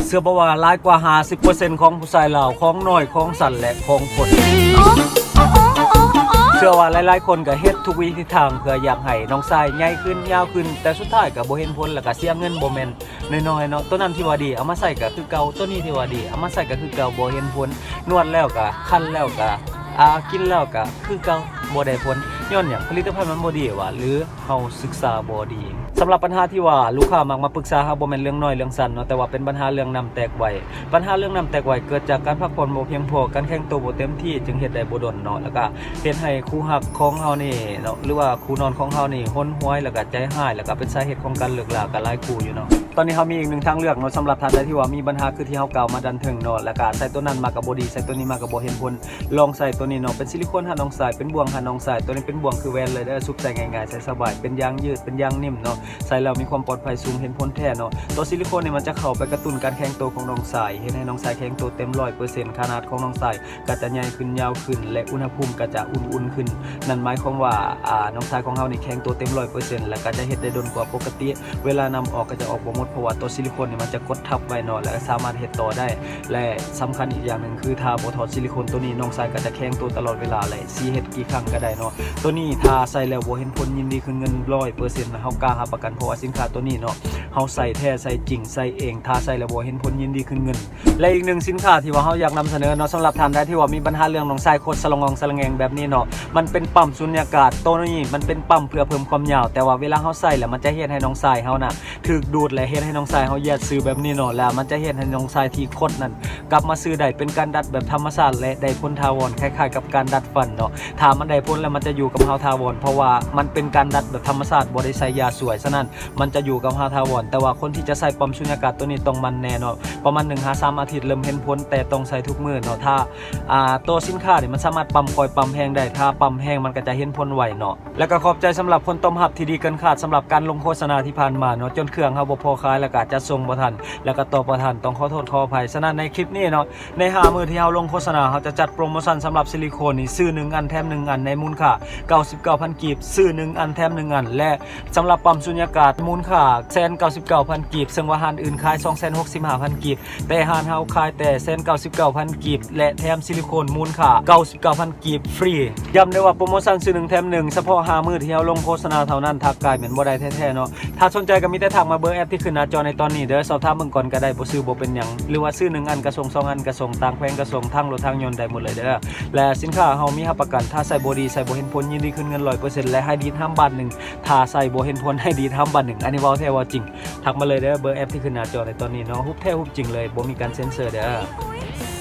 ເຊື່ອບໍ່ວ່າຫຼາຍກວ່າຫ້າສິບເປີເຊັນຂອງຜູ້ຊາຍລາວ ຂອງນ້ອຍ ຂອງສັ້ນ ແລະ ຂອງພົນ. ເຊື່ອວ່າຫຼາຍໆຄົນກໍເຮັດທຸກວິທີທາງເພື່ອຢາກໃຫ້ນ້ອງຊາຍໃຫຍ່ຂຶ້ນ ຍາວຂຶ້ນ ແຕ່ສຸດທ້າຍກໍບໍ່ເຫັນຜົນ ແລ້ວກໍເສຍເງິນບໍ່ແມ່ນນ້ອຍໆເນາະ. ໂຕນັ້ນທີ່ວ່າດີ ເອົາມາໃຊ້ກໍຄືເກົ່າ, ໂຕນີ້ທີ່ວ່າດີ ເອົາມາໃຊ້ກໍຄືເກົ່າ, ບໍ່ເຫັນຜົນ. ນວດແລ້ວກໍຄັນ ແລ້ວກໍ ອ່າ ກິນແລ້ວກໍຄືເກົ່າ ບໍ່ໄດ້ຜົນ. ຍ້ອນຫຍັງ? ຜະລິດຕະພັນມັນບໍ່ດີຫວາ ຫຼື ເຮົາສຶກສາບໍ່ດີ. ສຳລັບບັນຫາທີ່ວ່າລູກຄ້າມັກມາປຶກສາເຮົາ ບໍ່ແມ່ນເລື່ອງນ້ອຍເລື່ອງສັ້ນເນາະ, ແຕ່ວ່າເປັນບັນຫາເລື່ອງນ້ຳແຕກໄວ. ບັນຫາເລື່ອງນ້ຳແຕກໄວເກີດຈາກການພັກຜ່ອນບໍ່ພຽງພໍ, ການແຂງໂຕບໍ່ເຕັມທີ່ ຈຶ່ງເຮັດໄດ້ບໍ່ດົນເນາະ, ແລ້ວກະເຮັດໃຫ້ຄູ່ຮັກຂອງເຮົານີ້ເນາະ ຫຼືວ່າຄູ່ນອນຂອງເຮົານີ້ຫົນຫວຍ ແລ້ວກະໃຈຮ້າຍ ແລ້ວກະເປັນສາເຫດຂອງການເລີກລາກະຫຼາຍຄູ່ຢູ່ເນາະ. ຕອນນີ້ເຮົາມີອີກໜຶ່ງທາງເລືອກເນາະ ສຳລັບທ່ານໃດທີ່ວ່າມີບັນຫາຄືທີ່ເຮົາກ່າວມາດ້ານເທິງເນາະ, ແລ້ວກະໃຊ້ໂຕນັ້ນມາກະບໍ່ດີ ໃຊ້ໂຕນີ້ມາກະບໍ່ເຫັນຜົນ. ລອງໃສ່ໂຕນີ້ເນາະ ເປັນຊິລິໂຄນຫານ້ອງຊາຍ ເປັນບ່ວງຫານ້ອງຊາຍ. ໂຕນີ້ເປັນບ່ວງຄືແຫວນເລີຍເດີ ຊຸບໃສ່ງ່າຍໆ ໃສ່ສະບາຍ ເປັນຢາງຍືດ ເປັນຢາງໜິ່ມເນາະ, ໃສ່ແລ້ວມີຄວາມປອດໄພສູງ ເຫັນຜົນແທ້ເນາະ. ໂຕຊິລິໂຄນນີ້ມັນຈະເຂົ້າໄປກະຕຸ້ນການແຂງໂຕຂອງນ້ອງຊາຍ ເຮັດໃຫ້ນ້ອງຊາຍແຂງໂຕເຕັມຮ້ອຍເປີເຊັນ, ຂະໜາດຂອງນ້ອງຊາຍກະຈະໃຫຍ່ຂຶ້ນ ຍາວຂຶ້ນ ແລະ ອຸນຫະພູມກະຈະອຸ່ນໆຂຶ້ນ. ນັ້ນໝາຍຄວາມວ່າ ອາ ນ້ອງຊາຍຂອງເຮົານີ້ແຂງໂຕເຕັມຮ້ອຍເປີເຊັນ ແລະ ກະຈະເຮັດໄດ້ດົນກວ່າປົກກະຕິ. ເວລານ້ຳອອກກໍຈະອອກບໍ່ໝົດ ເພາະວ່າຕົວຊິລິໂຄນນີ້ມັນຈະກົດທັບໄວ້ເນາະ ແລະ ສາມາດເຮັດຕໍ່ໄດ້. ແລະ ສຳຄັນອີກຢ່າງໜຶ່ງຄື ຖ້າບໍ່ຖອດຊິລິໂຄນຕົວນີ້ ນ້ອງຊາຍກໍຈະແຂງຕົວຕະຫຼອດເວລາ ແລະ ຊິເຮັດກີ່ຄັ້ງກໍໄດ້ເນາະ. ຕົວນີ້ຖ້າໃຊ້ແລ້ວບໍ່ເຫັນຜົນ ຍິນດີຄືນເງິນຮ້ອຍເປີເຊັນ ເຮົາກ້າຮັບປະກັນ ເພາະວ່າສິນຄ້າຕົວນີ້ເນາະ ເຮົາໃຊ້ແທ້ ໃຊ້ຈິງ ໃຊ້ເອງ. ຖ້າໃຊ້ແລ້ວບໍ່ເຫັນຜົນ ຍິນດີຄືນເງິນ. ແລະ ອີກໜຶ່ງສິນຄ້າທີ່ວ່າເຮົາຢາກນຳສະເໜີເນາະ ສຳລັບທ່ານໃດທີ່ວ່າມີບັນຫາເລື່ອງນ້ອງຊາຍຄົດສະລະງອງສະລະແງງແບບນີ້ເນາະ, ມັນເປັນປ້ຳສຸນຍາກາດ. ໂຕນີ້ມັນເປັນປ້ຳເພື່ອເພີ່ມຄວາມຍາວ, ແຕ່ວ່າເວລາເຮົາໃຊ້ແລ້ວມັນຈະເຮັດໃຫ້ນ້ອງຊາຍເຮົານະ ຖືກດູດ ແລະ ເຮັດໃຫ້ນ້ອງຊາຍເຮົາຢຽດຊື່ແບບນີ້ເນາະ, ແລ້ວມັນຈະເຮັດໃຫ້ນ້ອງຊາຍທີ່ຄົດນັ້ນກັບມາຊື່ໄດ້ ເປັນການດັດແບບທຳມະຊາດ ແລະ ໄດ້ຜົນຖາວອນ ຄ້າຍໆກັບການດັດຟັນເນາະ. ຖ້າມັນໄດ້ຜົນແລ້ວມັນຈະຢູ່ກັບເຮົາຖາວອນ ເພາະວ່າມັນເປັນການດັດແບບທຳມະຊາດ ບໍ່ໄດ້ໃສ່ຢາຊ່ວຍ, ສະນັ້ນມັນຈະຢູ່ກັບເຮົາຖາວອນ. ແຕ່ວ່າຄົນທີ່ຈະໃສ່ປ້ຳສຸນຍາກາດໂຕນີ້ຕ້ອງໝັ່ນແນ່ເນາະ, ປະມານໜຶ່ງຫາສາມອາທິດເລີ່ມເຫັນຜົນ, ແຕ່ຕ້ອງໃສ່ທຸກມື້ເນາະ. ຖ້າ ອ່າ ໂຕສິນຄ້ານີ້ມັນສາມາດປ້ຳຄ່ອຍປ້ຳແຮງໄດ້, ຖ້າປ້ຳແຮງມັນກໍຈະເຫັນຜົນໄວເນາະ. ແລ້ວກໍຂອບໃຈສຳລັບຜົນຕອບຮັບທີ່ດີເກີນຄາດ ສຳລັບການລົງໂຄສະນາທີ່ຜ່ານມາເນາະ, ຈົນເຄື່ອງເຮົາບໍ່ພໍຂາຍ ແລ້ວກໍຈັດສົ່ງບໍ່ທັນ ແລ້ວກໍຕອບບໍ່ທັນ, ຕ້ອງຂໍໂທດຂໍອະໄພ. ສະນັ້ນໃນຄລິບນີ້ເນາະ ໃນຫ້າມື້ທີ່ເຮົາລົງໂຄສະນາ ເຮົາຈະຈັດໂປຣໂມຊັນສຳລັບຊິລິໂຄນນີ້ ຊື້ໜຶ່ງອັນແຖມໜຶ່ງອັນ ໃນມູນຄ່າເກົ້າສິບເກົ້າພັນກີບ, ຊື້ໜຶ່ງອັນແຖມໜຶ່ງອັນ ແລະ ສຳລັບປ້ຳສຸນຍາກາດ ມູນຄ່າແສນເກົ້າສິບເກົ້າພັນກີບ, ເຊິ່ງວ່າຮ້ານອື່ນຂາຍສອງແສນຫົກສິບຫ້າພັນກີບ, ແຕ່ຮ້ານເຮົາຂາຍແຕ່ແສນເກົ້າສິບເກົ້າພັນກີບ ແລະ ແຖມຊິລິໂຄນມູນຄ່າເກົ້າສິບເກົ້າພັນກີບຟຣີ. ຢ້ຳເດີວ່າໂປຣໂມຊັນຊື້ໜຶ່ງແຖມໜຶ່ງ ສະເພາະຫ້າມື້ທີ່ເຮົາລົງໂຄສະນາເທົ່ານັ້ນ, ຖ້າກາຍແມ່ນບໍ່ໄດ້ແທ້ໆເນາະ. ຖ້າສົນໃຈກໍມີແຕ່ທັກມາເບີແອັບທີ່ຂຶ້ນໜ້າຈໍໃນຕອນນີ້ເດີ, ສອບຖາມເບິ່ງກ່ອນກໍໄດ້, ບໍ່ຊື້ບໍ່ເປັນຫຍັງ, ຫຼືວ່າຊື້ໜຶ່ງອັນກະສົ່ງ ສອງອັນກະສົ່ງ, ຕ່າງແຂວງກະສົ່ງ, ທາງລົດທາງຍົນໄດ້ໝົດເລີຍເດີ. ແລະ ສິນຄ້າເຮົາມີຮັບປະກັນ, ຖ້າໃຊ້ບໍ່ດີ ໃຊ້ບໍ່ເຫັນຜົນ, ຍິນດີຄືນເງິນຮ້ອຍເປີເຊັນ ແລະ ໃຫ້ດີດຫ້າມບາດໜຶ່ງ. ຖ້າໃຊ້ບໍ່ເຫັນຜົນ ໃຫ້ດີດຫ້າມບາດໜຶ່ງ. ອັນນີ້ເວົ້າແທ້ເວົ້າຈິງ. ທັກມາເລີຍເດີ ເບີແອັບທີ່ຂຶ້ນໜ້າຈໍໃນຕອນນີ້ເນາະ, ຮູບແທ້ຮູບຈິງເລີຍ, ບໍ່ມີການເຊັນເຊີເດີ.